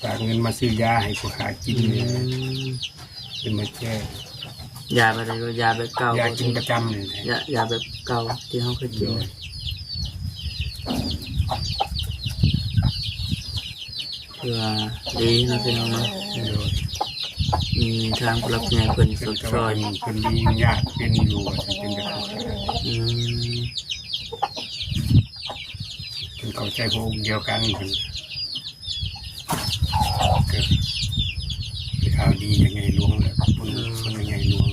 ຝາກເງິນມາຊື້ຢາໃຫ້ຜູ້ຂ້າກິນ ອືມ ເປັນມາແຈກ ຢາແບບໃດກໍຢາແບບເກົ່າ ຢາກິນປະຈຳນີ້ແຫຼະ ຢາ ຢາແບບເກົ່າທີ່ເຮົາເຄີຍກິນ ໂດຍ ຖືວ່າດີເນາະພີ່ນ້ອງເນາະ ໂດຍ ມີທາງຜູ້ຫຼັກຜູ້ໃຫຍ່ເພິ່ນຊົດຊ່ອຍ ເພິ່ນມີຍາດເປັນຢູ່ ວ່າຊິເປັນແບບນັ້ນ ອືມ ເພິ່ນເຂົ້າໃຈພະອົງດຽວກັນ ເພິ່ນກໍເປັນຂ່າວດີຈາກໃຫຍ່ຫຼວງແຫຼະ ບຸນ ເອີ ບຸນໃຫຍ່ຫຼວງ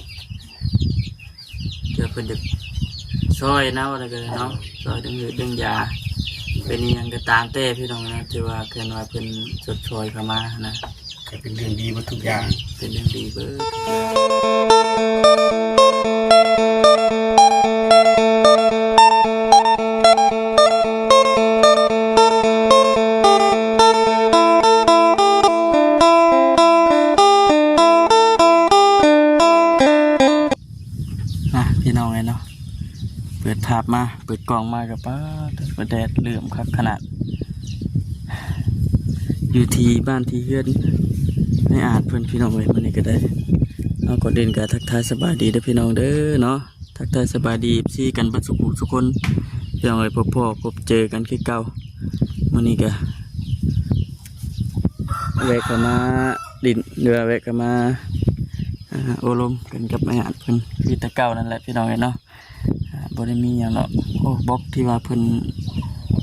ເທື່ອເພິ່ນຈະຊ່ອຍນຳ ວ່າແລ້ວກໍເນາະ ຊ່ອຍເລື່ອງເລືອດເລື່ອງຢາ ເປັນອີ່ຫຍັງກໍຕາມແຕ່ພີ່ນ້ອງນະ ຖືວ່າຄັນວ່າເພິ່ນຊົດຊ່ອຍເຂົ້າມານະ ກໍເປັນເລື່ອງດີເບິດທຸກຢ່າງ ເປັນເລື່ອງດີເບິດທຸກຢ່າງ. ອ່ະ ພີ່ນ້ອງເອີຍເນາະ ເປີດພາບມາ ເປີດກ້ອງມາກໍ ປາດ ແດດເຫຼື້ອມຄັກຂະໜາດ ຢູ່ທີ່ບ້ານທີ່ເຮືອນ ໃນອາດເພິ່ນ ພີ່ນ້ອງເອີຍ ມື້ນີ້ກໍໄດ້ ເອົາ ກ່ອນອື່ນກໍທັກທາຍສະບາຍດີເດີພີ່ນ້ອງເດີເນາະ ທັກທາຍສະບາຍດີ ເອັຟຊີ ກັນເບິດສູ່ຜູ້ສູ່ຄົນ ພີ່ນ້ອງເອີຍ ພົບພໍ້ພົບເຈີກັນຄືເກົ່າ ມື້ນີ້ກໍແວະເຂົ້າມາຫຼິ້ນ ຫຼືວ່າແວະເຂົ້າມາ ອ່າ ໂອ້ລົມກັນກັບອ້າຍອາດເພິ່ນ ຄືແຕ່ເກົ່ານັ້ນແຫຼະ ພີ່ນ້ອງເອີຍເນາະ ອ່າ ບໍ່ໄດ້ມີຫຍັງດອກ ໂອ້ ບລັອກທີ່ວ່າເພິ່ນ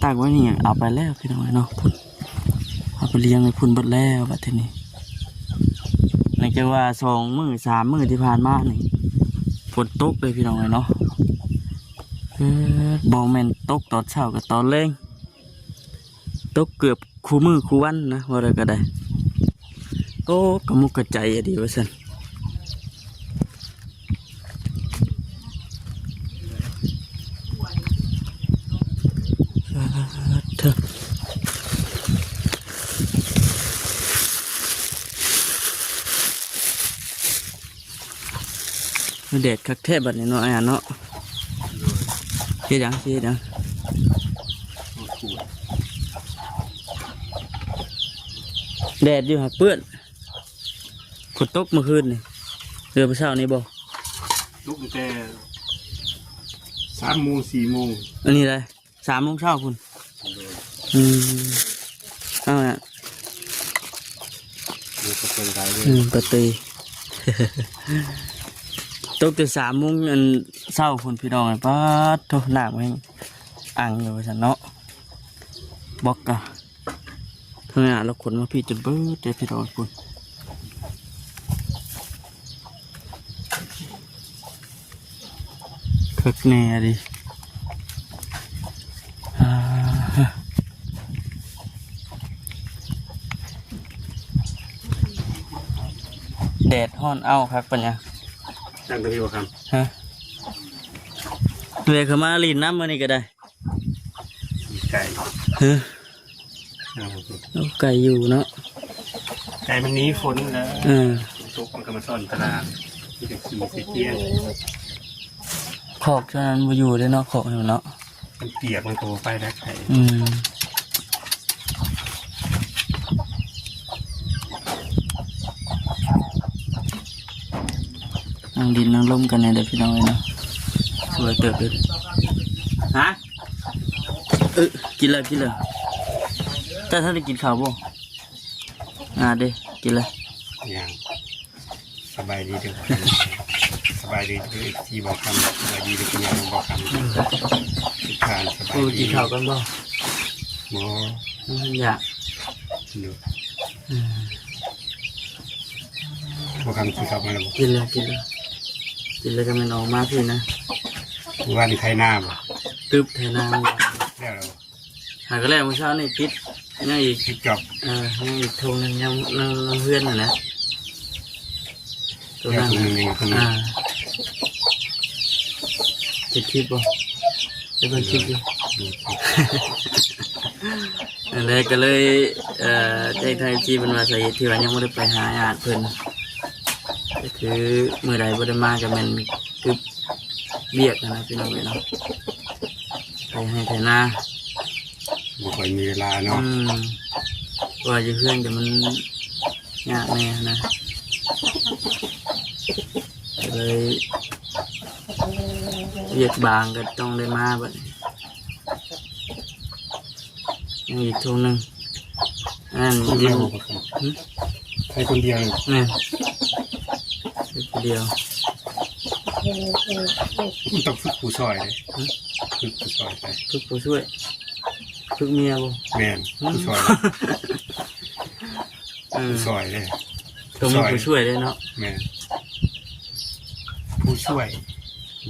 ຕາກໄວ້ນີ້ເອົາໄປແລ້ວ ພີ່ນ້ອງເອີຍເນາະ ພຸ້ນ ເອົາໄປລຽງໄວ້ພຸ້ນເບິດແລ້ວ ບັດທີນີ້ ເນື່ອງຈາກວ່າສອງມື້ສາມມື້ທີ່ຜ່ານມານີ້ ຝົນຕົກເລີຍ ພີ່ນ້ອງເອີຍເນາະ ເອີ ບໍ່ແມ່ນຕົກຕອນເຊົ້າກໍຕອນແລງ ຕົກເກືອບຄູ່ມື້ຄູ່ວັນນະ ວ່າໄດ້ກໍໄດ້ ໂອ້ ກະມຸກກະໃຈອີ່ຫຼີວ່າຊັ້ນ ສາທຸ ແດດຄັກແທ້ບັດນີ້ເນາະ ອ້າຍເນາະ ເຮັດຫຍັງ ຊິເຮັດຫຍັງ ແດດຢູ່ຫາກເປື້ອນ ຝົນຕົກມື້ຄືນນີ້ ຫຼືວ່າເຊົ້ານີ້ບໍ່? ຕົກຕັ້ງແຕ່ສາມໂມງ ສີ່ໂມງ ອັນນີ້ໄດ໋ ສາມໂມງເຊົ້າພຸ້ນ ໂດຍ ອືມ ເອົາລະ ມີປະຕູໄດ້ເດ້ ອືມ ປະຕູ ຕົກແຕ່ສາມໂມງ ອັນ ເຊົ້າພຸ້ນ ພີ່ນ້ອງ ປາດໂທ້ ນ້ຳແຮງອັ່ງຢູ່ວ່າຊັ້ນເນາະ ບລັອກກະ ເທິງໜ້າລາວຂົນມາພີ້ຈົນເບິດເດ້ ພີ່ນ້ອງ ພຸ້ນ ຄັກແນ່ເດ ອ່າ ແດດຮ້ອນເອົ້າຄັກປານຫຍັງ ຕັ້ງແຕ່ພີ່ບໍ່ຄຳ ຮະ ເວກເຂົ້າມາຫຼິ້ນນຳມື້ນີ້ກໍໄດ້ ໄກ່ ຮະ ເອົາ ໂອ້ ໄກ່ຢູ່ເນາະ ໄກ່ມັນໜີຝົນແລ້ວ ເອີ ຝົນຕົກມັນກໍມາຊ່ອນຕະຫຼາດ ມີແຕ່ຂີ້ໃສ່ກຽງ ຄອກເທົ່ານັ້ນບໍ່ຢູ່ເດ້ເນາະ ຄອກນັ້ນເນາະ ມັນປຽກ ມັນກໍບໍ່ໄປໄດ້ໄກ່ ອືມ. ນັ່ງດິນນັ່ງລົມກັນແດ່ເດີພີ່ນ້ອງເອີຍເນາະ ສວຍເຕີບເດີ ຮະ ເອີ ກິນແລ້ວ ກິນແລ້ວ ເຈົ້າທ່ານໄດ້ກິນເຂົ້າບໍ່? ອ່າເດ້ ກິນແລ້ວ ຍັງ ສະບາຍດີເດີ ສະບາຍດີເດີ ເອັຟຊີ ບໍ່ຄຳ ສະບາຍດີເດີ ພີ່ນ້ອງບໍ່ຄຳ ທຸກທ່ານ ສະບາຍດີ ກິນເຂົ້າກັນບໍ່? ບໍ່ ບໍ່ທັນຢາກ ເນາະ ອືມ ບໍ່ຄຳກິນເຂົ້າມາແລ້ວບໍ່? ກິນແລ້ວ ກິນແລ້ວ ກິນແລ້ວກໍແມ່ນອອກມາພີ້ນະ ມື້ວານນີ້ໄຖນາບໍ່? ຕຶບ ໄຖນາ ແລ້ວແລ້ວບໍ່? ຫາກໍແລ້ວ ມື້ເຊົ້ານີ້ຕິດ ຍັງອີກ ຕິດຈອບ ເອີ ຍັງອີກທົ່ງໜຶ່ງ ຍັງ ຍັງ ຍັງເຮືອນຫັ້ນນະ ຕົວນັ້ນ ແລ້ວທົ່ງໜຶ່ງຍັງ ທົ່ງໜຶ່ງ ອ່າ ເຮັດຄລິບບໍ່? ໄດ້ເບິ່ງຄລິບຢູ່ ເບິ່ງຄລິບ ນັ້ນແຫຼະ ກໍເລີຍ ເອີ ແຈ້ງທາງເອັຟຊີເພິ່ນວ່າ ສາເຫດທີ່ວ່າຍັງບໍ່ໄດ້ໄປຫາຍາດເພິ່ນ ກໍຄືມື້ໃດບໍ່ໄດ້ມາ ກໍແມ່ນກຶບວຽກຫັ້ນນະ ພີ່ນ້ອງເອີຍເນາະ ໄຖໄຮ່ໄຖນາ ບໍ່ຄ່ອຍມີເວລາເນາະ ອືມ. ວ່າຢູ່ເຮືອນກໍມັນຍາກແດ່ນະ ກໍເລີຍວຽກບາງກໍຕ້ອງໄດ້ມາບັດນີ້. ຍັງອີກໂທງໜຶ່ງ ອັນນັ້ນ ຄົນດຽວບໍ່? ຫຶ? ໃຊ້ຄົນດຽວນີ້? ແມ່ນ ໃຊ້ຄົນດຽວ. ມັນຕ້ອງຝຶກຜູ້ຊ່ອຍເດ້. ຫຶ? ຝຶກຜູ້ຊ່ອຍໄປ. ຝຶກຜູ້ຊ່ວຍ? ຝຶກເມຍບໍ່? ແມ່ນ ຫຶ? ຜູ້ຊ່ອຍ. ເອີ ຜູ້ຊ່ອຍເດ້ ຕ້ອງມີຜູ້ຊ່ວຍເດ້ເນາະ. ແມ່ນ ຜູ້ຊ່ວຍ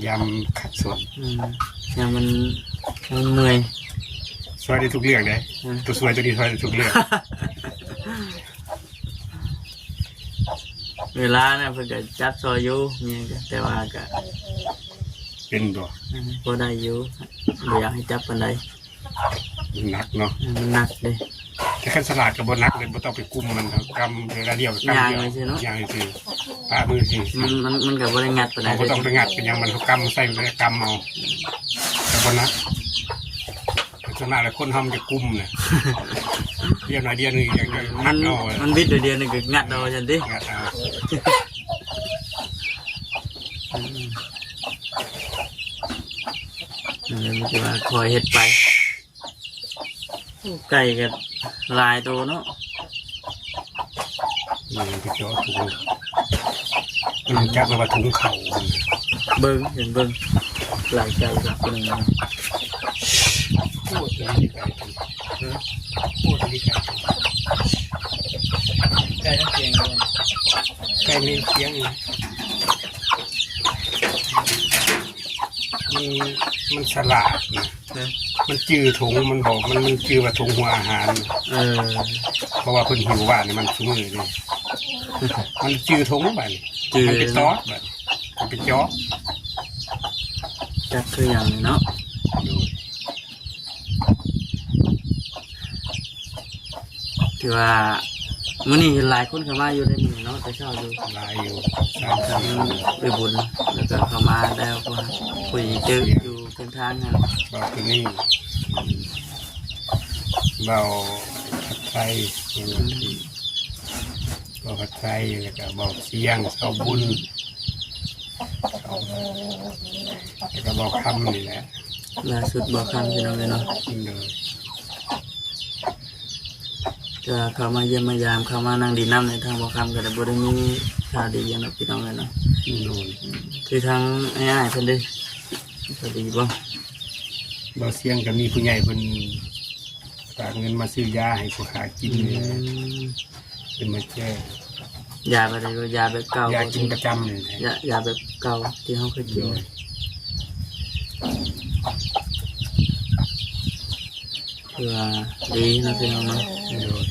ຍາມຂັດສົນ. ອືມ ຍາມມັນ ຍາມມັນເມື່ອຍ ຊ່ວຍໄດ້ທຸກເລື່ອງເດ້. ອືມ ຕົວຊ່ວຍຕົວນີ້ຊ່ວຍໄດ້ທຸກເລື່ອງ. ເວລານະ ເພິ່ນກໍຈັບຊ່ອຍຢູ່ ມີຫຍັງກໍ ແຕ່ວ່າກໍ ເປັນບໍ່? ອືມ ພໍໄດ້ຢູ່ ບໍ່ຢາກໃຫ້ຈັບປານໃດ. ມັນໜັກເນາະ. ເອີ ມັນໜັກເດ້ ແຕ່ຄັນສະຫຼາດກໍບໍ່ໜັກເລີຍ ບໍ່ຕ້ອງໄປກຸມມັນ ກຳເວລາດຽວກໍກຳດຽວ ຍ່າງໄປຊື່ເນາະ ຍ່າງຊື່ ປະມືຊື່ ມັນ ມັນ ມັນກໍບໍ່ໄດ້ງັດປານໃດ ບໍ່ຕ້ອງໄປງັດໄປຫຍັງ ມັນກຳໃສ່ ມັນກໍກຳເອົາ ກໍບໍ່ໜັກ. ສ່ວນມາກແລ້ວຄົນເຮົາມັນຈະກຸມນະ ດຽວໜ້ອຍດຽວໜຶ່ງຢາກ ມັນ ມັນບິດໜ້ອຍດຽວໜຶ່ງກໍງັດເອົາຊັ້ນຕິ ງັດເອົາ. ອືມ ເອີ ມີແຕ່ວ່າຄ່ອຍເຮັດໄປ. ໂອ້ ໄກ່ກໍຫຼາຍໂຕເນາະ. ມັນໄປເຈາະທຸງ ມັນຈັກວ່າທຸງເຂົ້າ. ເບິ່ງ ເຫັນເບິ່ງ ຫຼາຍໄກ່ຄັກຄົນໜຶ່ງ. ໂອ້ ຕົວນີ້ໄກ່ຕົວນີ້ ຮະ ໂອ້ ຕົວນີ້ໄກ່ຕົວນີ້ ໄກ່ທັງສຽງເລີຍ ໄກ່ມີສຽງ. ມັນ ມັນສະຫຼາດນະ. ຮະ ມັນຈື່ຖົງ ມັນບອກ ມັນ ມັນຈື່ວ່າຖົງຫົວອາຫານ. ເອີ ເພາະວ່າເພິ່ນຫິວຫວ່ານໃຫ້ມັນຊຸມື້ນີ້ ມັນຈື່ຖົງບາດນີ້ ຈື່ ມັນໄປຕອດບາດນີ້ ມັນໄປເຈາະ ຈັກຄືຫຍັງເນາະ. ໂດຍ ຖືວ່າມື້ນີ້ເຫັນຫຼາຍຄົນເຂົ້າມາຢູ່ໃນມື້ນີ້ເນາະ ແຕ່ເຊົ້າຢູ່ ຫຼາຍຢູ່ ສາມສີ່ຄົນ ໄປບຸນ ແລ້ວກໍເຂົ້າມາແລ້ວ ຜູ້ ຜູ້ເຈີຢູ່ເທິງທາງຫັ້ນ ເວົ້າໂຕນີ້ ເວົ້າຜັດໄທ ເວົ້າຜັດໄທ ແລ້ວກໍເວົ້າສຽງ ເຊົາບຸນ ເຊົາ ແລ້ວກໍເວົ້າຄຳນີ້ແຫຼະ ລ່າສຸດເວົ້າຄຳ ພີ່ນ້ອງເອີຍເນາະ. ໂດຍ ກໍເຂົ້າມາຢ້ຽມມາຢາມ ເຂົ້າມານັ່ງດິນນຳໃນທາງບໍ່ຄຳ ກໍໄດ້ ບໍ່ໄດ້ມີຂ່າວດີຫຍັງດອກ ພີ່ນ້ອງເອີຍເນາະ. ໂດຍ ຄືທາງອ້າຍໆເພິ່ນເດ້ ຂ່າວດີບໍ່? ບໍ່ສຽງກໍມີຜູ້ໃຫຍ່ເພິ່ນຝາກເງິນມາຊື້ຢາໃຫ້ພວກຂ້າກິນ. ອືມ ເພິ່ນມາແຈກ ຢາແບບໃດ? ຢາແບບເກົ່າ ຢາກິນປະຈຳນີ້ແຫຼະ ຢາ ຢາແບບເກົ່າທີ່ເຮົາເຄີຍກິນ. ໂດຍ ຖືວ່າດີເນາະ ພີ່ນ້ອງເນາະ. ໂດຍ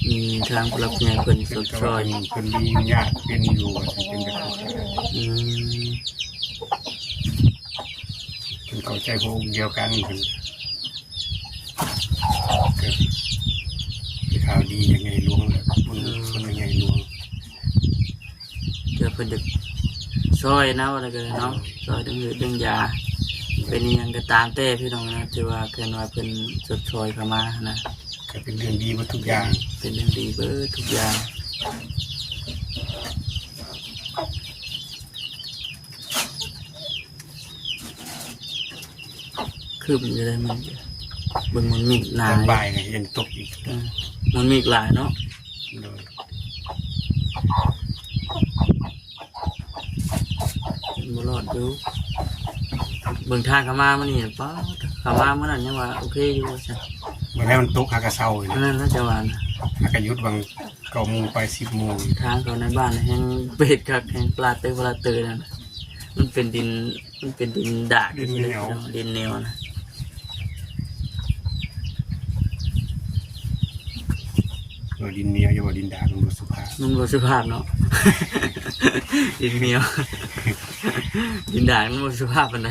ມີທາງຜູ້ຫຼັກຜູ້ໃຫຍ່ເພິ່ນຊົດຊ່ອຍ ເພິ່ນມີຍາດເປັນຢູ່ ວ່າຊິເປັນແບບນັ້ນ. ອືມ ເພິ່ນເຂົ້າໃຈພະອົງດຽວກັນ ເພິ່ນ ເກີດເປັນຂ່າວດີໃນໃຫຍ່ຫຼວງ ແລະ ບຸນ ເອີ ຄົນໃນໃຫຍ່ຫຼວງ ເທື່ອເພິ່ນຈະຊ່ອຍນຳ ວ່າແລ້ວກໍເນາະ ຊ່ອຍເລື່ອງເລືອດເລື່ອງຢາ ເປັນອີ່ຫຍັງກໍຕາມແຕ່ ພີ່ນ້ອງນະ ຖືວ່າເພິ່ນວ່າເພິ່ນຊົດຊ່ອຍເຂົ້າມານະ ກໍເປັນເລື່ອງດີເບິດທຸກຢ່າງ ເປັນເລື່ອງດີເບິດທຸກຢ່າງ. ຄຶ້ມຢູ່ເດ້ ມັນ ເບິ່ງມັນເມກໜາ ຕອນບ່າຍກໍຍັງຕົກອີກ. ເອີ ມັນເມກຫຼາຍເນາະ. ໂດຍ ບໍ່ລອດຢູ່ ເບິ່ງທາງເຂົ້າມາມື້ນີ້ ປ້າ ເຂົ້າມາມື້ນັ້ນຍັງວ່າໂອເຄຢູ່ວ່າຊັ້ນ ມື້ນັ້ນມັນຕົກຫາກະເຊົາຢູ່ ອັນນັ້ນນະ ຈະວ່ານະ ຫາກະຢຸດຫວ່າງ ເກົ້າໂມງໄປສິບໂມງ ທາງເຂົ້າໃນບ້ານແຮ່ງເປັດຄັກ ແຮ່ງປາເຕີປາເຕີນັ້ນ ມັນເປັນດິນ ມັນເປັນດິນດາກ ດິນໜຽວ ດິນໜຽວນະ ເອີ ດິນໜຽວ ຢ່າວ່າດິນດາກ ມັນບໍ່ສຸພາບ ມັນບໍ່ສຸພາບເນາະ ດິນໜຽວ ດິນດາກມັນບໍ່ສຸພາບປານໃດ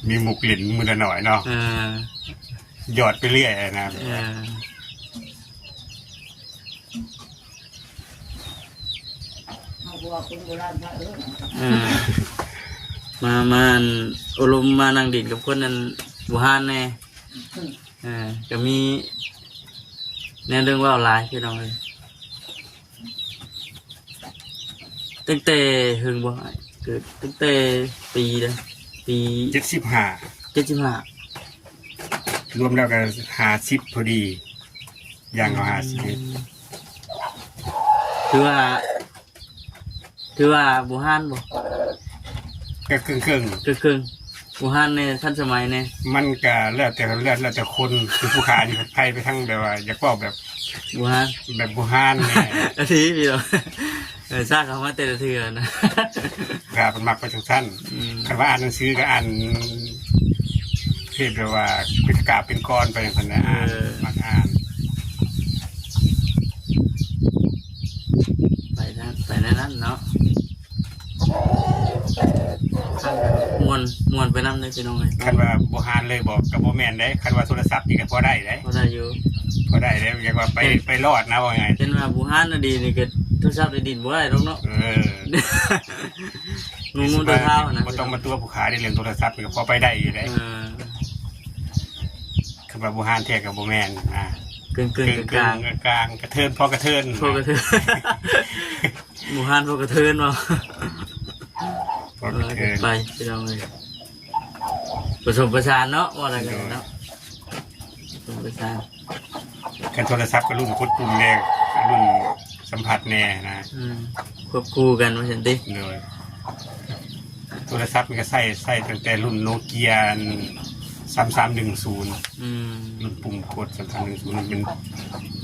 ມີມຸກຫຼິ້ນມື້ລະໜ້ອຍເນາະ ເອີ ຢອດໄປເລື້ອຍນະ ເອີ ເອີ ມາ ມາ ອັນ ໂອ້ລົມ ມານັ່ງຫຼິ້ນກັບຄົນນັ້ນ ບໍ່ຮ້ານແດ່ ເອີ ກໍມີແນວເລື່ອງເວົ້າຫຼາຍພີ່ນ້ອງເອີຍ. ຕັ້ງແຕ່ເຫິງບໍ່? ເກີດຕັ້ງແຕ່ປີໃດ? ປີ ເຈັດສິບຫ້າ ເຈັດສິບຫ້າ ລວມແລ້ວກໍຫ້າສິບພໍດີ ຢ່າງເຂົ້າຫ້າສິບເອັດ ອືມ ຖືວ່າ ຖືວ່າບູຮານບໍ່? ກໍເຄິ່ງໆ ເຄິ່ງໆ ບູຮານແດ່ ທັນສະໄໝແດ່. ມັນກໍແລ້ວແຕ່ ແລ້ວ ແລ້ວແຕ່ຄົນ ຄືຜູ້ຂາຍນີ້ໃຜໄປທາງແບບວ່າ ຢາກເວົ້າແບບບູຮານ ແບບບູຮານແດ່ ອັນນີ້ພີ່ນ້ອງ ເອີ ຊາກເຂົ້າມາແຕ່ລະເທື່ອນະ ກະເພິ່ນມັກໄປຈັ່ງຊັ້ນ. ອືມ ຄັນວ່າອ່ານໜັງສືກໍອ່ານເພດແບບວ່າເປັນກາບເປັນກອນໄປຈັ່ງຊັ້ນນະ ເອີ ອ່ານ ມັກອ່ານ ໄປທາງ ໄປແນວນັ້ນເນາະ. ຟັງແລ້ວມ່ວນ ມ່ວນໄປນຳເດ້ພີ່ນ້ອງເອີຍ. ຄັນວ່າບໍ່ຮ້ານເລີຍບໍ່ ກໍບໍ່ແມ່ນເດ້. ຄັນວ່າໂທລະສັບນີ້ກໍພໍໄດ້ເດ້ ພໍໄດ້ຢູ່ ພໍໄດ້ເດ້. ຢາກວ່າໄປ ເຫັນ ໄປລອດນະ ວ່າງ່າຍ ເຫັນວ່າບໍ່ຮ້ານດີໆນີ້ ກໍໂທລະສັບໄດ້ດິນບໍ່ໄດ້ດອກເນາະ. ເອີ ງຸ່ມໆ ແຕ່ເຊົ້ານະ ບໍ່ຕ້ອງມາຕົວະຜູ້ຂາຍເດ້ ເລື່ອງໂທລະສັບນີ້ກໍພໍໄປໄດ້ຢູ່ເດ້. ເອີ ຄັນວ່າບໍ່ຮ້ານແທ້ກໍບໍ່ແມ່ນນະ ເກິ່ງໆ ເກິ່ງໆ ກາງໆ ກາງໆ ກະເທີນ ພໍກະເທີນ ພໍກະເທີນ ບໍ່ຮ້ານພໍກະເທີນເນາະ ພໍກະເທີນ ເອີ ໄປພີ່ນ້ອງເອີຍ. ປະສົມປະສານເນາະ ວ່າແລ້ວກໍເນາະ ໂດຍ ປະສົມປະສານ. ຄັນໂທລະສັບກໍລຸ້ນກົດປຸ່ມແດ່ ລຸ້ນສຳຜັດແດ່ນະ ອືມ ຄວບຄູ່ກັນວ່າຊັ້ນຕິ. ໂດຍ ໂທລະສັບນີ້ກໍໃຊ້ ໃຊ້ຕັ້ງແຕ່ລຸ້ນໂນເກຍ ສາມສາມໜຶ່ງສູນ ອືມ ລຸ້ນປຸ່ມກົດ ສາມສາມໜຶ່ງສູນ ມັນເປັນ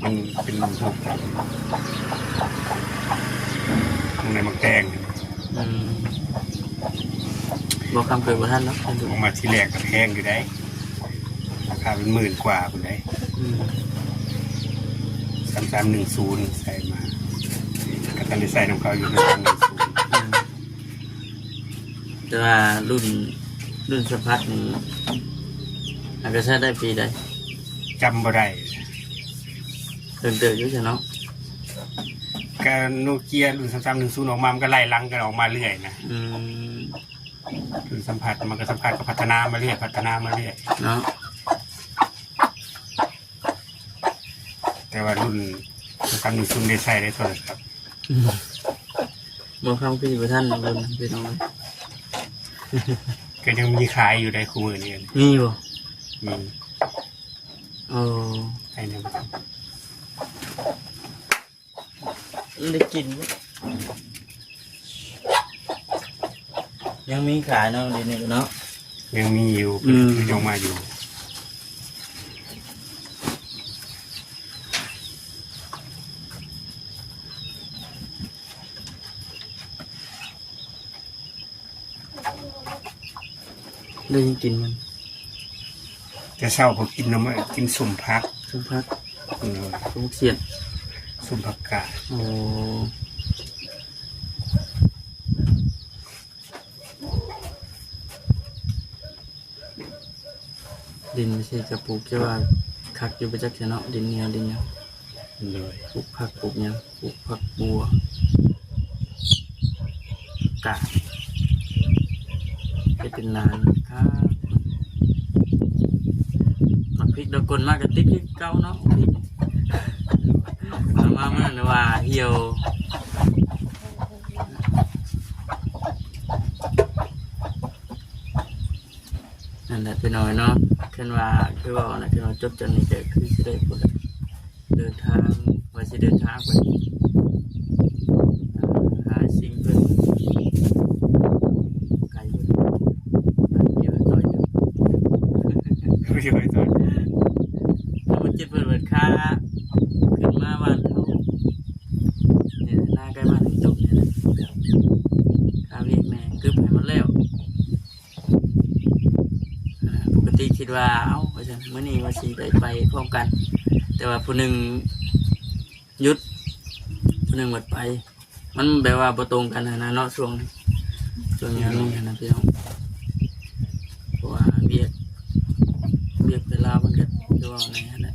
ມັນເປັນຮູບ ຂອງໃນໝາກແຕງ ອືມ ບໍ່ຄຳເກີດບໍ່ທັນເນາະ ອອກມາທີແລກກໍແພງຢູ່ໃດ໋ ລາຄາເປັນໝື່ນກວ່າພຸ້ນໃດ໋ ອືມ ສາມສາມໜຶ່ງສູນ ໃສ່ມາ ກໍທັນໄດ້ໃຊ້ນຳເຂົາຢູ່ ສາມສາມໜຶ່ງສູນ ອືມ ແຕ່ວ່າລຸ້ນ ລຸ້ນສຳຜັດນີ້ ອາດຈະໃຊ້ໄດ້ປີໃດ ຈຳບໍ່ໄດ້ ເຖິງເຕີບຢູ່ຊະເນາະ. ກະໂນເກຍລຸ້ນສາມສາມໜຶ່ງສູນອອກມາ ມັນກໍໄລ່ຫຼັງກັນອອກມາເລື້ອຍນະ ອືມ ລຸ້ນສຳຜັດ ມັນກໍ ສຳຜັດກໍພັດທະນາມາເລື້ອຍ ພັດທະນາມາເລື້ອຍເນາະ. ແຕ່ວ່າລຸ້ນສາມສາມໜຶ່ງສູນໄດ້ໃຊ້ໄດ້ໂທລະສັບ ອືມ ບໍ່ຄຳຄືບໍ່ທັນເນາະ ລຸ້ນນັ້ນ ພີ່ນ້ອງ ກໍຍັງມີຂາຍຢູ່ໃດ໋ ຄູ່ມື້ນີ້ ມີບໍ່? ມີ ໂອ້ ໃຫ້ນຳ ໄດ້ກິນ ຍັງມີຂາຍເນາະ ດຽວນີ້ເນາະ ຍັງມີຢູ່ ອືມ ເພິ່ນຍັງມາຢູ່. ໄດ້ຍັງກິນມັນ ແຕ່ເຊົ້າກໍກິນນຳ ກິນສົ້ມຜັກ ສົ້ມຜັກ ເອີ ສົ້ມຂຽດ ສົ້ມຜັກກາດ ໂອ້. ດິນຊິກະປູກ ຈະວ່າຄັກຢູ່ບໍ່ຈັກແທ້ເນາະ ດິນເໜຽວດິນຫຍັງ ໂດຍ ປູກຜັກປູກຫຍັງ ປູກຜັກບົວ ກະເຮັດເປັນນານຄັກ. ໝາກພິກດອກກົນມາກະຕິດຄືເກົ່າເນາະ ເອົາມາມື້ນັ້ນວ່າຫ່ຽວ. ນັ້ນແຫຼະພີ່ນ້ອງເນາະ ຄັນວ່າຄືເວົ້ານະ ຄັນວ່າຈົບຈາກນີ້ກໍຄືຊິໄດ້ພຸ້ນແຫຼະ ເດີນທາງ ວ່າຊິເດີນທາງໄປຫາຊິງເພິ່ນ ໄກເພິ່ນ ໄປເກັບໄປຕໍ່ຢູ່ ໄປເກັບໄປຕໍ່ ແລ້ວມັນຈິດເພິ່ນເບິດຄ່າ ຂຶ້ນມາບ້ານເຮົາ ນີ້ນະ ນາໃກ້ບ້ານເຮົາຈົບນີ້ນະ ຄ່າວຽກແດ່ ກຶບໃຫ້ມັນແລ້ວ. ອ່າ ປົກກະຕິຄິດວ່າ ເອົ້າ ວ່າຊັ້ນ ມື້ນີ້ວ່າຊິໄດ້ໄປພ້ອມກັນ ແຕ່ວ່າຜູ້ໜຶ່ງຢຸດ ຜູ້ໜຶ່ງບັດໄປ ມັນແບບວ່າບໍ່ຕົງກັນຫັ້ນນະເນາະ ຊ່ວງ ຊ່ວງຍາມນີ້ຫັ້ນນະພີ່ນ້ອງ ເພາະວ່າວຽກ ວຽກເວລາມັນກໍຄືເວົ້າແນວຫັ້ນແຫຼະ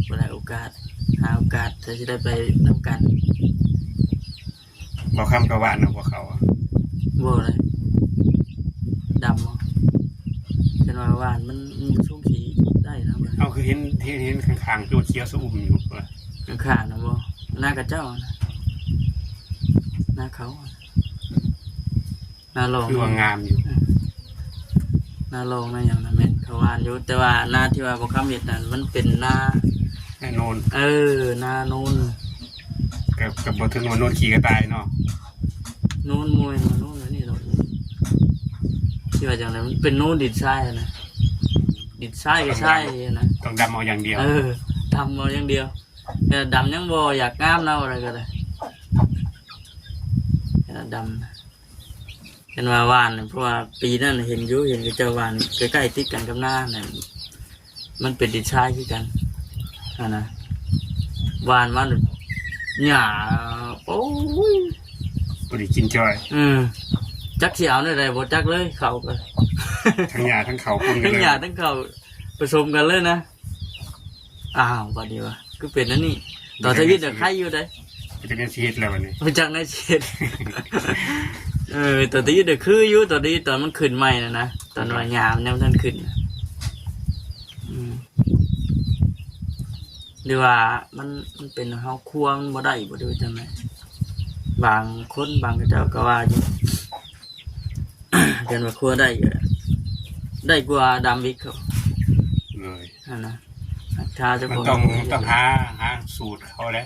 ບໍ່ໄດ້ໂອກາດ ຫາໂອກາດ ຖ້າຊິໄດ້ໄປນຳກັນ. ບໍ່ຄຳກໍຫວານນຳພວກເຂົາ ບໍ່ເລີຍ ດຳບໍ່? ຄັນວ່າຫວ່ານມັນ ມັນບໍ່ຊຸກຊິໄດ້ນະ. ເຮົາຄືເຫັນ ເຫັນ ເຫັນຂ້າງໆ ຄືວ່າຂຽວຊະອຸ່ມຢູ່ ຂ້າງໆນະບໍ່? ນາຂະເຈົ້ານະ ນາເຂົາ ນາລອງ ຄືວ່າງາມຢູ່. ນາລອງນາຫຍັງນະ ແມ່ນເຂົາຫວ່ານຢູ່ ແຕ່ວ່ານາທີ່ວ່າບໍ່ຄຳເຮັດນັ້ນ ມັນເປັນນາ ນາໂນນ. ເອີ ນາໂນນ ກໍ ກໍບໍ່ເຖິງວ່າໂນນຂີ້ກະຕ່າຍເນາະ. ໂນນ ບໍ່ແມ່ນວ່າໂນນອັນນີ້ດອກ ຊິວ່າຈັ່ງໃດ ມັນເປັນໂນນດິນຊາຍນະ ດິນຊາຍກໍຊາຍນະ ຕ້ອງດຳເອົາຢ່າງດຽວ. ເອີ ດຳເອົາຢ່າງດຽວ ແຕ່ດຳຍັງບໍ່ຢາກງາມນະ ວ່າໄດ້ກໍໄດ້ ແຕ່ດຳ ເຫັນວ່າຫວ່ານ ເພາະວ່າປີນັ້ນເຫັນຢູ່ ເຫັນເຂົາເຈົ້າຫວ່ານໃກ້ໆຕິດກັນກັບນານັ້ນ ມັນເປັນດິນຊາຍຄືກັນຫັ້ນນະ ຫວ່ານມາ ຫຍ້າ ໂອ້ຍ ບໍ່ໄດ້ກິນຈ້ອຍ. ເອີ ຈັກຊິເອົາແນວໃດ ບໍ່ຈັກເລີຍ ເຂົ້າກໍ ທັງຫຍ້າທັງເຂົ້າປົນກັນເລີຍ ທັງຫຍ້າທັງເຂົ້າປະສົມກັນເລີຍນະ. ອ້າວ ບາດນີ້ວ່າ ຄືເປັນອັນນີ້ ຕອນທຳອິດນະໄຄຢູ່ເດ້ ເປັນຈັ່ງໃດຊິເຮັດແລ້ວບາດນີ້ ບໍ່ຈັກແນວຊິເຮັດ. ເອີ ຕອນທຳອິດນະຄືຢູ່ ຕອນທຳອິດຕອນມັນຂຶ້ນໃໝ່ນະນະ ຕອນວ່າຫຍ້າມັນຍັງບໍ່ທັນຂຶ້ນນະ. ອືມ ຫຼືວ່າມັນ ມັນເປັນເຮົາຄົວມັນບໍ່ໄດ້ບໍ່ ຫຼືວ່າຈັ່ງໃດ? ບາງຄົນບາງເຂົາເຈົ້າກໍວ່າຢູ່ ເພິ່ນວ່າຄົວໄດ້ກໍໄດ້ກວ່າດຳອີກເຂົາ ໂດຍ ຫັ້ນນະ. ຖ້າເຈົ້າຂອງ ມັນຕ້ອງ ມັນຕ້ອງຫາ ຫາສູດເຂົາແຫຼະ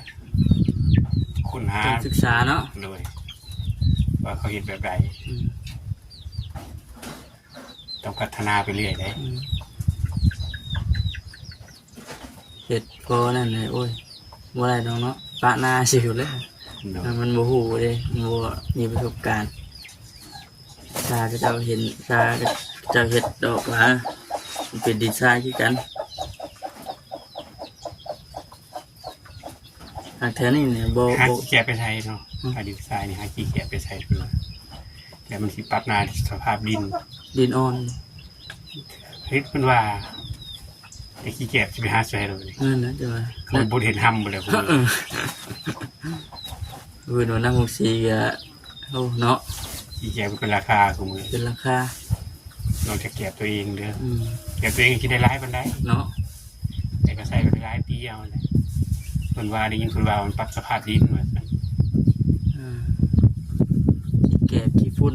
ຄົ້ນຫາ ຕ້ອງສຶກສາເນາະ ໂດຍ ວ່າເຂົາເຮັດແບບໃດ. ອືມ ຕ້ອງພັດທະນາໄປເລື້ອຍເດ້. ອືມ ເຮັດພໍນັ້ນແຫຼະ ໂອ້ຍ ບໍ່ໄດ້ດອກເນາະ ປະນາຊິຢູ່ແລ້ວ ໂດຍ ມັນບໍ່ຮູ້ເດ້ ມັນບໍ່ມີປະສົບການ. ຖ້າເຂົາເຈົ້າເຫັນ ຖ້າເຈົ້າເຮັດດອກວ່າ ມັນເປັນດີໄຊຄືກັນ. ຫາກແຖວນີ້ນີ້ບໍ່ ຫາ ບໍ່ ຂີ້ແກບໄປໃສ່ເນາະ. ອືມ ອາ ດິນຊາຍນີ້ຫາຂີ້ແກບໄປໃສ່ເພິ່ນວ່າ ແລ້ວມັນຊິປັບໜ້າສະພາບດິນ ດິນອ່ອນ. ເຮັດເພິ່ນວ່າ ແຕ່ຂີ້ແກບຊິໄປຫາໃສລະບັດນີ້? ນັ້ນນະ ແຕ່ວ່າ ຄົນບໍ່ເຫັນຮ່ຳບໍ່ແລ້ວ. ເອີ ເພິ່ນວ່ານາຫົງສີກະ ໂອ້ ເນາະ ຂີ້ແກບເປັນລາຄາ ຊຸມື້ເປັນລາຄາ ນອກຈາກແກບຕົວເອງເດີ. ອືມ ແກບຕົວເອງຊິໄດ້ຫຼາຍປານໃດເນາະ ແຕ່ກໍໃຊ້ໄປຫຼາຍປີເອົາແຫຼະ. ເພິ່ນວ່າ ໄດ້ຍິນເພິ່ນວ່າມັນປັບສະພາບດິນວ່າຊັ້ນ. ອືມ ແກບຂີ້ຝຸ່ນ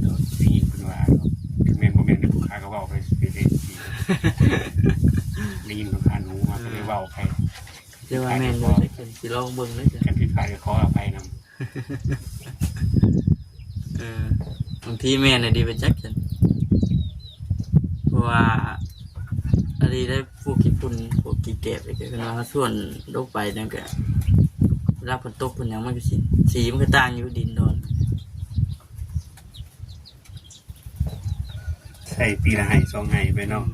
ໄດ້ຍິນເພິ່ນວ່າ ແມ່ນບໍ່ແມ່ນ ຜູ້ຂ້າກໍເວົ້າໄປເລື້ອຍໆ ໄດ້ຍິນຜ່ານໆຫູມາ ເອີ ກໍເລີຍເວົ້າໄປ. ແຕ່ວ່າແມ່ນບໍ່ຈັກ ຊິລອງເບິ່ງເດີ ຄັນຜິດພາດກໍຂໍອະໄພນຳ. ເອີ ບາງທີແມ່ນອີ່ຫຼີໄປຈັກຊັ້ນ ເພາະວ່າອັນນີ້ໄດ້ ພວກຂີ້ຝຸ່ນ ພວກຂີ້ແກບ ເຂົາເອີ້ນວ່າ ເຮົາສ່ວນລົງໄປນັ້ນກະ ເວລາຝົນຕົກຝົນຫຍັງ ມັນກະຊິ ສີມັນກະຕ່າງຢູ່ ດິນດອນ. ໃສ່ປີລະໄຮ່ສອງໄຮ່ໄປເນາະ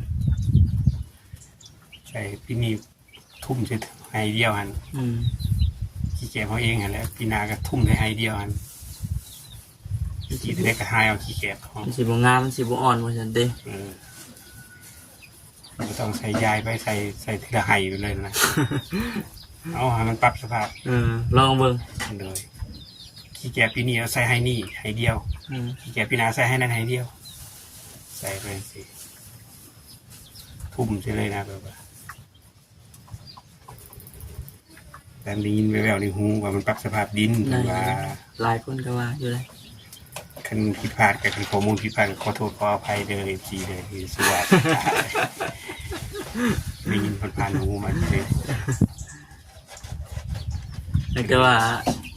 ໃສ່ປີນີ້ ທຸ່ມໃສ່ໄຮ່ດຽວຫັ້ນ. ອືມ ຂີ້ແກບເຮົາເອງຫັ້ນແຫຼະ ປີໜ້າກໍທຸ່ມໃສ່ໄຮ່ດຽວຫັ້ນ. ຂີ້ຕົວໃດກໍຫາຍເອົາຂີ້ແກບເຮົາ ມັນຊິບໍ່ງາມ ມັນຊິບໍ່ອ່ອນວ່າຊັ້ນຕິ. ເອີ ບໍ່ຕ້ອງໃສ່ຢາຍໄປ ໃສ່ ໃສ່ທີລະໄຮ່ໄປເລີຍນະ ເອົາໃຫ້ມັນປັບສະພາບ. ເອີ ລອງເບິ່ງ ໂດຍ ຂີ້ແກບປີນີ້ເອົາໃສ່ໄຮ່ນີ້ໄຮ່ດຽວ. ອືມ ຂີ້ແກບປີໜ້າໃສ່ໄຮ່ນັ້ນໄຮ່ດຽວ ໃສ່ໄປຈັ່ງຊີ້ ທຸ່ມໃສ່ເລີຍນະ ແບບວ່າ ແຕ່ໄດ້ຍິນແວ່ວໆໃນຫູວ່າມັນປັບສະພາບດິນ ເພິ່ນວ່າ ຫຼາຍຄົນກໍວ່າຢູ່ເດ້. ຄັນຜິດພາດກໍ ຄັນຂໍ້ມູນຜິດພາດກໍຂໍໂທດຂໍອະໄພເດີ ເອັຟຊີ ເດີ ທີ່ສະຫວັດ ໄດ້ຍິນຜ່ານໆຫູມາເລີຍ. ແຕ່ວ່າ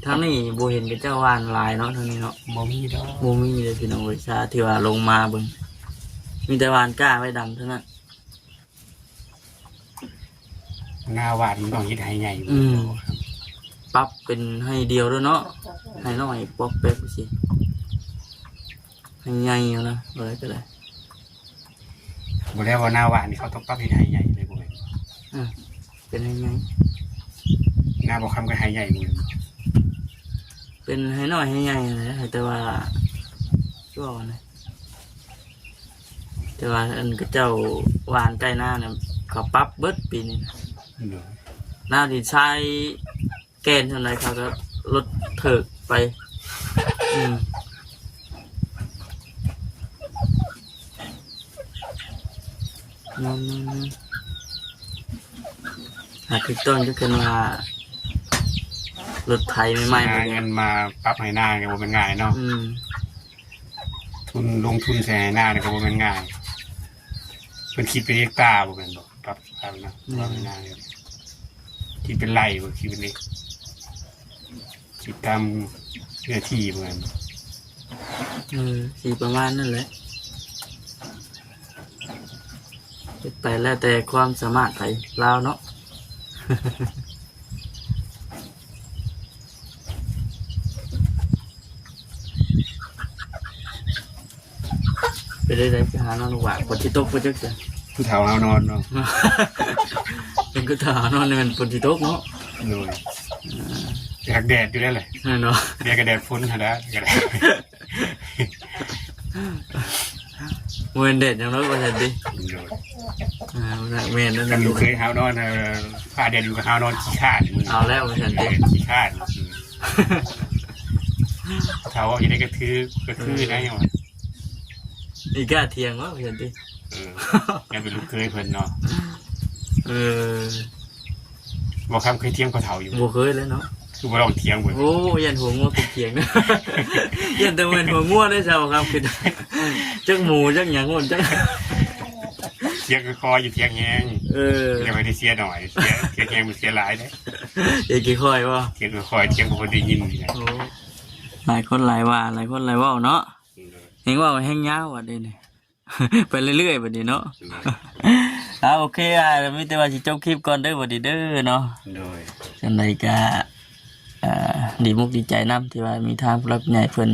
ທາງນີ້ບໍ່ເຫັນເຂົາເຈົ້າຫວ່ານຫຼາຍເນາະ ທາງນີ້ເນາະ ບໍ່ມີດອກ ບໍ່ມີເລີຍພີ່ນ້ອງເອີຍ ຊາທີ່ວ່າລົງມາເບິ່ງ ມີແຕ່ຫວ່ານກ້າໄວ້ດຳເທົ່ານັ້ນ. ນາຫວ່ານມັນຕ້ອງເຮັດໄຮ່ໃຫຍ່. ອືມ ປັບເປັນໄຮ່ດຽວໂລດເນາະ ໄຮ່ນ້ອຍປອກແປກຊີ້ ໄຮ່ໃຫຍ່ເອົານະ ບໍ່ໄດ້ກໍໄດ້. ບໍ່ແລ້ວວ່ານາຫວ່ານນີ້ເຂົາຕ້ອງປັບເຮັດໄຮ່ໃຫຍ່ເລີຍ ບໍ່ແມ່ນ? ອືມ ເປັນໄຮ່ໃຫຍ່ ນາບໍ່ຄຳກໍໄຮ່ໃຫຍ່ ບໍ່ແມ່ນ? ເປັນໄຮ່ນ້ອຍໄຮ່ໃຫຍ່ຫັ້ນແຫຼະ ແຕ່ວ່າ ຄືວ່ານະ ແຕ່ວ່າອັນເຂົາເຈົ້າຫວ່ານໃກ້ນານະ ເຂົາປັບເບິດປີນີ້ນະ. ໂດຍ ນາດິນຊາຍແກ່ນສ່ຳໃດເຂົາກໍລົດເທີກໄປ. ອືມ ອືມ ຫາຖືກຕ້ອງ ຄືກັນວ່າລົດໄຖໃໝ່ໆ ຫາເງິນມາປັບໄຮ່ນາກໍບໍ່ແມ່ນງ່າຍເນາະ. ອືມ ທຶນ ລົງທຶນໃສ່ໄຮ່ນານີ້ກໍບໍ່ແມ່ນງ່າຍ. ເພິ່ນຄິດເປັນເຮັກຕາບໍ່ແມ່ນບໍ່? ປັບ ປັບນະ ອືມ ປັບໄຮ່ນານີ້ ຄິດເປັນໄຮ່ບໍ່? ຄິດເປັນເຮັກ ຊິຕາມເນື້ອທີ່ເພິ່ນ. ເອີ ຊິປະມານນັ້ນແຫຼະ ເຮັດໄປແລ້ວແຕ່ຄວາມສາມາດໃຜລາວເນາະ. ເປັນໄດ້ ໄດ້ໄປຫານອນວັດ ຝົນຊິຕົກບໍ່ຈັກ ຜູ້ເຖົ້າຫາວນອນເນາະ. ເປັນຜູ້ເຖົ້າຫາວນອນ ແມ່ນຝົນຊິຕົກເນາະ. ໂດຍ ອ່າ ຢາກແດດຢູ່ແລ້ວແຫຼະ ແມ່ນເນາະ ແດດກໍແດດ ຝົນຫັ້ນແຫຼະ ກໍໄດ້ ບໍ່ແມ່ນແດດຫຍັງດອກວ່າຊັ້ນຕິ. ໂດຍ ອ່າ ແມ່ນນັ້ນ ຄັນລູກເຂີຍຫາວນອນ ເອີ ພາແດດຢູ່ກໍຫາວນອນ ຂີ້ຄ້ານ ເອົາແລ້ວວ່າຊັ້ນຕິ ເອີ ຂີ້ຄ້ານ. ອືມ ເຖົ້າເວົ້າຢູ່ໃດກໍຖືກ ກໍຄືນະ ຫຍັງວ່າ ອີກລ້າຖຽງວ່າຊັ້ນຕິ. ເອີ ຍັງເປັນລູກເຂີຍເພິ່ນເນາະ. ເອີ ບໍ່ຄຳເຄີຍຖຽງພໍ່ເຖົ້າຢູ່? ບໍ່ເຄີຍເລີຍເນາະ. ຄືບໍ່ລອງຖຽງເບິ່ງ? ໂອ້ ຢ້ານຫົວງົວຕົກຖຽງ ຢ້ານແຕ່ແມ່ນຫົວງົວເດ້ຊາວຄຳ ຄືຈັກໝູຈັກຫຍັງ ຈັກ ຖຽງຄ່ອຍໆ ຢ່າຖຽງແຮງ. ເອີ ຢ່າໄປໄດ້ເສຍໜ້ອຍ ຖຽງ ຖຽງແຮງມັນເສຍຫຼາຍເດ້. ຖຽງຄ່ອຍໆ ບໍ່? ຖຽງຄ່ອຍໆ ຖຽງບໍ່ຄ່ອຍໄດ້ຍິນນີ້ນະ. ໂອ້ ຫຼາຍຄົນຫຼາຍວ່າ ຫຼາຍຄົນຫຼາຍເວົ້າເນາະ. ອືມ ແຮງເວົ້າແຮງຍາວບັດນີ້ ໄປເລື້ອຍໆ ບັດນີ້ເນາະ. ໂດຍ ອ່າ ໂອເຄ ອ່າ ມີແຕ່ວ່າຊິຈົບຄລິບກ່ອນເດີ ບັດນີ້ເດີເນາະ. ໂດຍ ຈັ່ງໃດກໍ ອ່າ ດີມຸກດີໃຈນຳ ທີ່ວ່າມີທາງຜູ້ຫຼັກຜູ້ໃຫຍ່ເພິ່ນ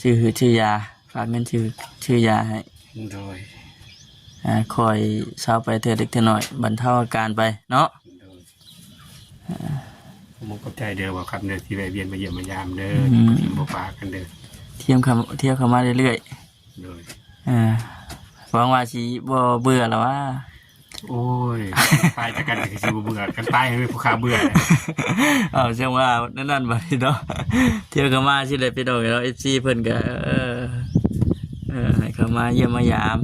ຊື້ຫືດຊື້ຢາ ຝາກເງິນຊື້ຫືດຊື້ຢາໃຫ້. ໂດຍ ອ່າ ຄ່ອຍເຊົາໄປເທື່ອເລັກເທື່ອນ້ອຍ ບັນເທົາອາການໄປເນາະ. ໂດຍ ອ່າ ຂອບອົກຂອບໃຈເດີ ບ່າວຄຳເດີ ທີ່ແວະວຽນມາຢ້ຽມມາຢາມເດີ. ອືມ ບໍ່ຖິ້ມບໍ່ປະກັນເດີ ທ່ຽວເຂົ້າ ທ່ຽວເຂົ້າມາເລື້ອຍໆ. ໂດຍ ອ່າ ຫວັງວ່າຊິບໍ່ເບື່ອລະຫວາ. ໂອ້ຍ ຕາຍຈາກກັນກໍຊິບໍ່ເບື່ອ ຄັນຕາຍໃຫ້ແມ່ນຜູ້ຂ້າເບື່ອ. ເອົາ ຈັ່ງວ່າແນວນັ້ນບັດນີ້ເນາະ. ທ່ຽວເຂົ້າມາຊິໄດ້ໄປດອກເນາະ ເອັຟຊີ ເພິ່ນກໍ ເອີ ເອີ ໃຫ້ເຂົ້າມາຢ້ຽມມາຢາມ.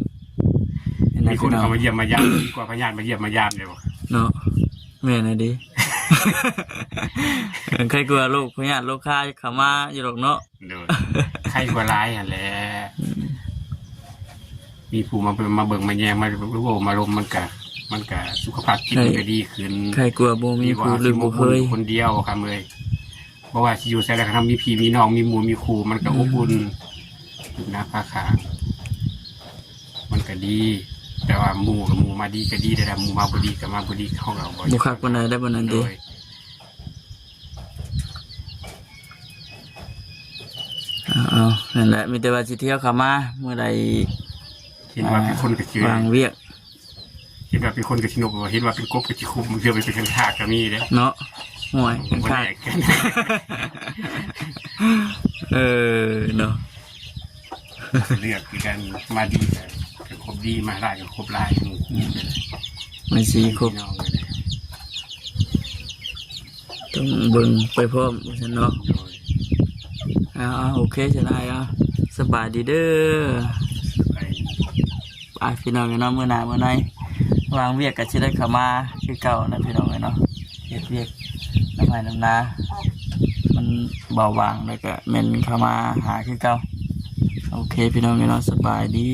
ມີຄົນເຂົ້າມາຢ້ຽມມາຢາມ ດີກວ່າພະຍາດມາຢ້ຽມມາຢາມເດ້ບໍ່? ເນາະ ແມ່ນອີ່ຫຼີ ໃຄກວ່າໂລກພະຍາດໂລຄາເຂົ້າມາຢູ່ດອກເນາະ. ໂດຍ ໃຄກວ່າຫຼາຍຫັ້ນແຫຼະ. ອືມ ມີຜູ້ມາເບິ່ງ ມາເບິ່ງມາແຍງ ມາເວົ້າມາລົມ ມັນກະ ມັນກະສຸຂະພາບຈິດມັນກະດີຂຶ້ນ. ໃຄກວ່າບໍ່ມີຜູ້ ຫຼື ບໍ່ເຄີຍ ຢູ່ຄົນດຽວຄຳເອີຍ. ບໍ່ວ່າຊິຢູ່ໃສລະກະ ຖ້າມີພີ່ມີນ້ອງ ມີໝູ່ມີຄູ່ ມັນກະ ອືມ ອົບອຸ່ນ ນະ ພາຂ້າ ມັນກະດີ. ແຕ່ວ່າໝູ່ ໝູ່ມາດີກະດີ ແຕ່ຖ້າໝູ່ມາບໍ່ດີກະມາບໍ່ດີ ເຮົາກະບໍ່ ບໍ່ຄັກປານໃດໄດ໋ ປານນັ້ນຕິ. ໂດຍ ເອົາ ເອົາ ນັ້ນແຫຼະ ມີແຕ່ວ່າຊິທ່ຽວເຂົ້າມາມື້ໃດ ເຫັນວ່າເປັນຄົນກໍຊິ ອ່າ ວ່າງວຽກ ເຫັນວ່າເປັນຄົນກໍຊິນົບ ເຫັນວ່າເປັນກົບກໍຊິຄຸມ ບາງເທື່ອໄປເປັນທາດກໍມີເດ້ເນາະ. ໂອ້ຍ ເປັນທາດ ເອີ ເນາະ. ເລືອກຄືກັນ ມາດີກໍຄົບດີ ມາຮ້າຍກໍຄົບຮ້າຍ ໝູ່ ໝູ່ກໍໄດ້ ມັນຊິຄົບ ພີ່ນ້ອງກໍໄດ້ ຕ້ອງເບິ່ງໄປພ້ອມວ່າຊັ້ນເນາະ. ໂດຍ ເອົາໆ ໂອເຄ ຊະນາຍ ເອົາ ສະບາຍດີເດີ ສະບາຍດີ. ອ່າ ພີ່ນ້ອງເອີຍເນາະ ມື້ໜ້າມື້ໃນ ວ່າງວຽກກໍຊິໄດ້ເຂົ້າມາຄືເກົ່ານະ ພີ່ນ້ອງເອີຍເນາະ. ເຮັດວຽກນຳໄຮ່ນຳນາ ມັນເບົາບາງ ແລ້ວກໍແມ່ນເຂົ້າມາຫາຄືເກົ່າ. ໂອເຄ ພີ່ນ້ອງເອີຍເນາະ ສະບາຍດີ.